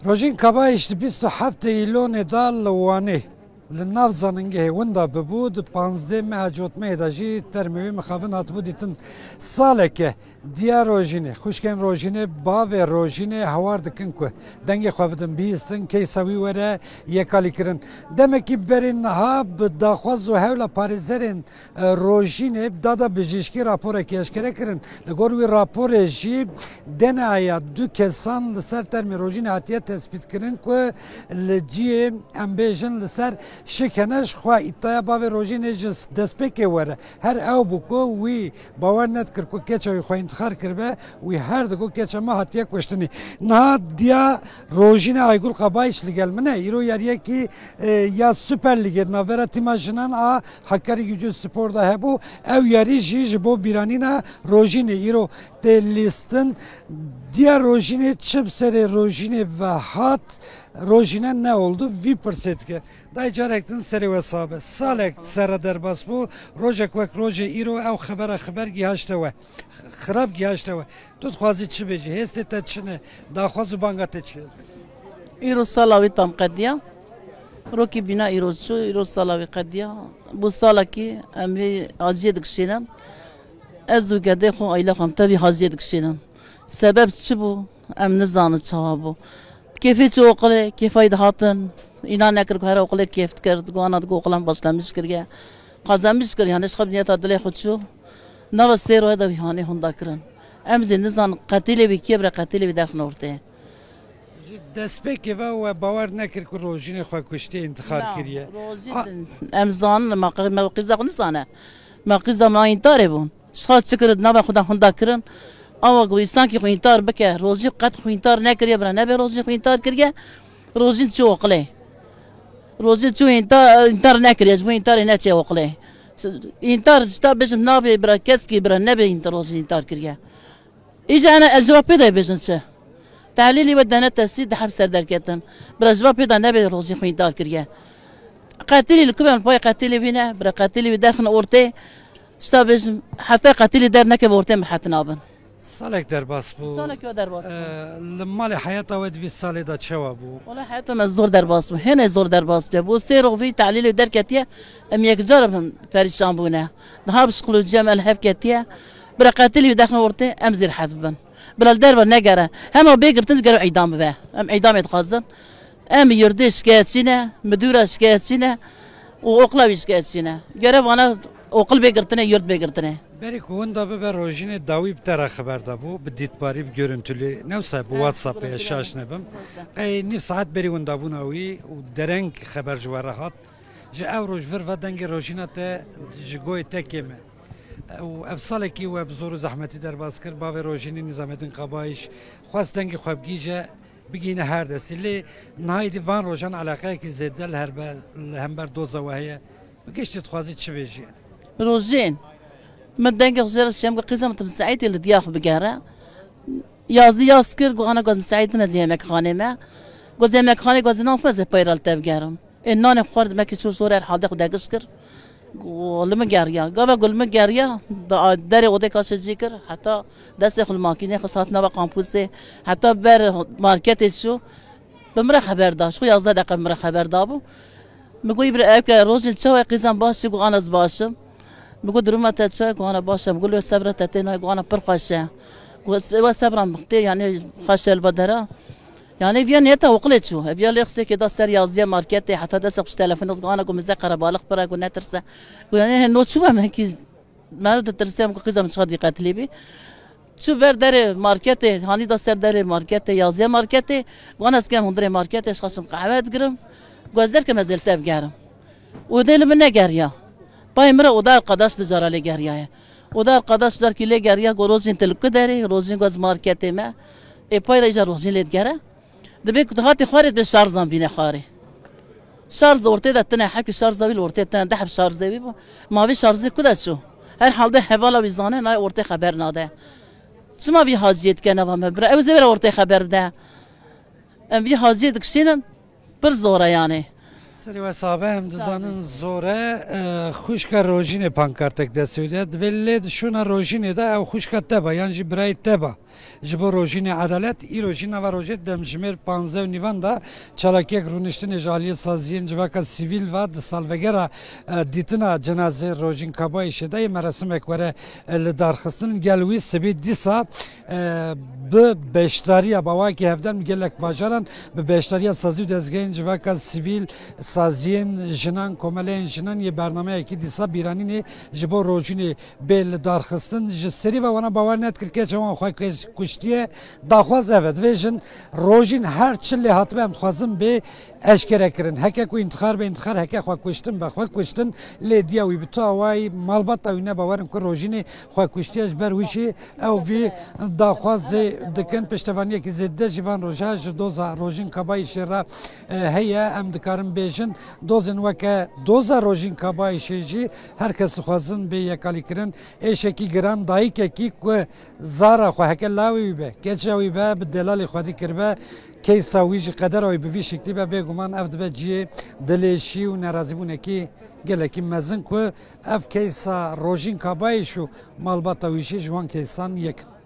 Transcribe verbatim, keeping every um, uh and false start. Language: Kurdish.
Rojîn Kabayîş di bîst û heftê Îlonê de li Wanê li nav zanîngehê winda bibû, di panzdeh meha cotmehê de jî termê wî mixabin hatibû dîtin. Saleke diya Rojînê, xwişkên Rojînê, bavê Rojînê hawar dikin ku dengê xwe bidin, bihîstin, keysa wî were yekalîkirin. Demekî berê niha bi daxwaz û hewla parêzerên e, Rojînê dada bijîşkî raporekî eşkere kirin. Li gor wî raporê jî D N A ya du kesan li ser termê Rojînê hatiye tespîtkirin ku li cihê, em bêjin, li ser şik hene, ji xwe îdaya bavê Rojînê ji destpêkê were. Her ew bû ku wî bawer nedikir ku keça wî xwe întixar kiribe, wî her digot keça me hatiye kuştinê. Niha diya Rojînê Aygul Kabayîş li gel min e. Îro yariyekî e, ya Süper Lîgê di navbera tîma jinan a Hakkari Gücü Spor de hebû. Ew yarî jî ji bo bîranîna Rojînê îro tê lîstin. Diya Rojînê çi bi serê Rojînê ve hat, Rojîne ne oldu? Vî pirsê dike. Dayê, carek din serê we sax be. Salek sere derbas bû. Rojek wek rojê îro ew xebera xeber gihaşte we. Xirab gihaşte we. Tu dixwazî çi bêjî? Hêstê te çi ne? Daxwaz û banga te çi ye? Îro sala wî tam qediya. Rokî bîna îro çû, îro sala wî qediya. Bû salekî em vê haciyê dikişînin. Ez û gedê xwe, aîla xwe em tevî haciyê dikişînin. Sebeb çi bû? Em nizanin çawa bû. Kêfê çû oqilê, kêfa wî dihatin. Îna nekir ku here oqilê kêf dikir, digot ana digot oqilan başlamiş kiriye. Qazanmiş kir, yani ji xwe bi niyeta dilê xwe çû. Nava sê rohe de wî hanê hunda kirin. Em zî nizan qetîlê wî kê bire, qetîlê wî derxin ortê. Ji destpêkê ve we bawer nekir ku Rojînê xwe kuştê întixar Na, kiriye. Rojîn A- din. Em zanin, ma qe-, me qîza xwe nizane. Me qîza min a întarê bûn. Ji xwe çi kir, nava xwe de hunda kirin. Awa ku însankî xwe întar bike, Rojîn qet xwe întar nekiriye, bira nebe Rojîn xwe întar kiriye. Rojîn çi oqilê. Rojîn çû înta-, întar nekiriye, ji bo întarê neçe oqilê. Întar, ji ta bêjin navê bira keskî bira nebe întar, Rojîn întar kiriye. Îja ene ez ji va pê de bêjin çi? Tehlîlî we dene tesî di heb ser derketin. Bira ji va pê de nebe Rojîn xwe întar kiriye. Qetilî li ku be min payê qetilî bîne, bira qetilî wî derxin ortê. Ji ta bêjim, heta qetilî dernekeve ortê min het nabin. Salek derbas bû. Salek yo derbas bû. Ee, li malê heyata we di vî salê de çawa bû? Wala heyata me zor derbas bû. Hêne zor derbas bû. Bû sê roj vî tehlîlê derketiye. Em yekcar bin perîşan bûne. Niha bi şikolojiya me li hev ketiye. Bira qetilî wî derxin ortê, em zî rehet bibin. Bila li derve negere. Hema bê girtin gere îdam bibe. Em îdamê dixwazin. Em yurdê şikayetçî ne, midûra şikayetçî ne û oqila wî şikayetçî ne. Gere vana oqil bê girtinê, yurd bê girtinê. Berî ku winda bibe Rojînê dawî bi te re xeber dabû, bi dîtbarî, bi görüntülü, ne wisa bi WhatsAppê ez şaş nebim. Qey nîv saet berî windabûna wî û dereng xeber ji we re hat. Ji ew roj vir ve dengê Rojîna te ji goyê te kêm e. Û ev salekî we bi zor û zehmetî derbas kir, bavê Rojînê Nîzamedîn Qabayîş xwest dengê xwe bigihîje, bigihîne her destî. Lê niha êdî van rojan eleqeyekî zêde li herbe-, li hember doza we heye. Bi giştî dixwazî çi bêjî? Rojîn, min dengê xwe jê re şiyam ku qîza min tu misaîtî li diya xwe bigere. Yazî yaz kir, got ana got misaîtim ez yemekxanê me. Got yemekxanê got zinan xwe ez ê peyra li te bigerim. Ê nanê xwar demekî çû jor herhalde xwe degiş kir. Got li min geriya. Gava got li min geriya, da-, derê odê kaşê cî kir. Heta destê xwe li makînê xist hat nava kampusê. Heta ber marketê çû. Bi min re xeber da. Ji xwe yazdeh deqe bi min re xeber dabû. Min got, "Îbre, ev ke rojên çawa ye, qîzan baş çi?" Got, "Ana ez baş im." Min got, "Duruma te çi ye?" Got, "Ana baş e." Min got, "Lê sebra te tê nayê?" Got, "Ana pir xweş e." Got, "Ewa sebra min tê, yani xweş e li va dera." Yani viya niyeta oqilê çû. Ev ya lê xisêkê da ser yaziye marketê, heta dest xwe ji telefonê got, "Ana," got, "mize qerebalix pir e," got, "Netirse." Got, "Yani he no çû be min kî." Meriv ditirse, em ku qîza min çiqa dîqetlî bî. Çû ber derê marketê, hanî da ser derê marketê, yaziya marketê. Got, "Ez kem hundirê marketê, ez xasim qehwe digirim. Got, ez derkem ez ê li te bigerim." Û dê li min negeriya. Payê min re oda arkadaş di cara lê geriyaye. Oda arkadaş carkî lê geriya, got, "Rojîn, tu li ku derê?" Rojîn got, "Ez marketê me." Ê pay re îja Rojîn lê digere. Dibê ku tu hatî xwarê dibê şarz dan bîne xwarê. Şarz di ortê de tine, hepkî şarz da wî li ortê tine, deh heb şarz de wî bû. Ma vê şarzê ku de çû? Herhalde hevala wî zane, nayê ortê xeber nade. Çima vî haciyê dike nava me bira? Ew zê were ortê xeber bide. Em vî haciyê dikişînin, pir zor e yanê. Serî we sabe, em dizanin zor e, e, xwişka Rojînê pankartek destê wî de. Divê lê di şûna Rojînê de ew xwişka te ba, yan jî birayê te ba. Ji bo Rojînê edalet, îro jî nava rojê demjimêr panzdeh û nîvan de çalakiyek rûniştinê ji aliyê saziyên civaka sivîl ve di salvegera, e, dîtina cenazê Rojîn Kabayîşê de yê merasimek were, e, li dar xistin. Gel wî sibî dîsa, e, bi beşdariya bawakî hevdem gelek bajaran bi beşdariya sazî û dezgehên civaka sivîl, saziyên jinan, komeleyên jinan yê bernameyekî dîsa bîranînê ji bo Rojînê bê li dar xistin. Ji serî ve wana bawer nedikir keça wan xwe kuş-, kuştiye. Daxwaz ev e, divêjin Rojîn her çi lê hatibe em dixwazin bê eşkere kirin. Heke ku întixar be întixar, heke xwe kuştin be xwe kuştin, lê diya wî bi tu awayî malbata wî ne bawerin ku Rojînê xwe kuştiye, ji ber wî jî ew vî daxwazê dikin. Piştevaniyekî zêde jî van roja ji doza Rojîn Kabayîşê re, e, heye. Em dikarin bêjin dozên weke doza Rojîn Kabayîşê jî her kes dixwazin bê yekalîkirin. Êşekî giran, dayikekî ku zara xwe heke lawê wî be, keça wî be, bi delalê xwedî kiribe, keysa wî jî, qedera wî bi vî şiklî be, bêguman ev dibe cihê dilêşî û nerazîbûnekî gelekî mezin ku ev keysa Rojîn Kabayîş û malbata wî jî ji wan keysan yek in.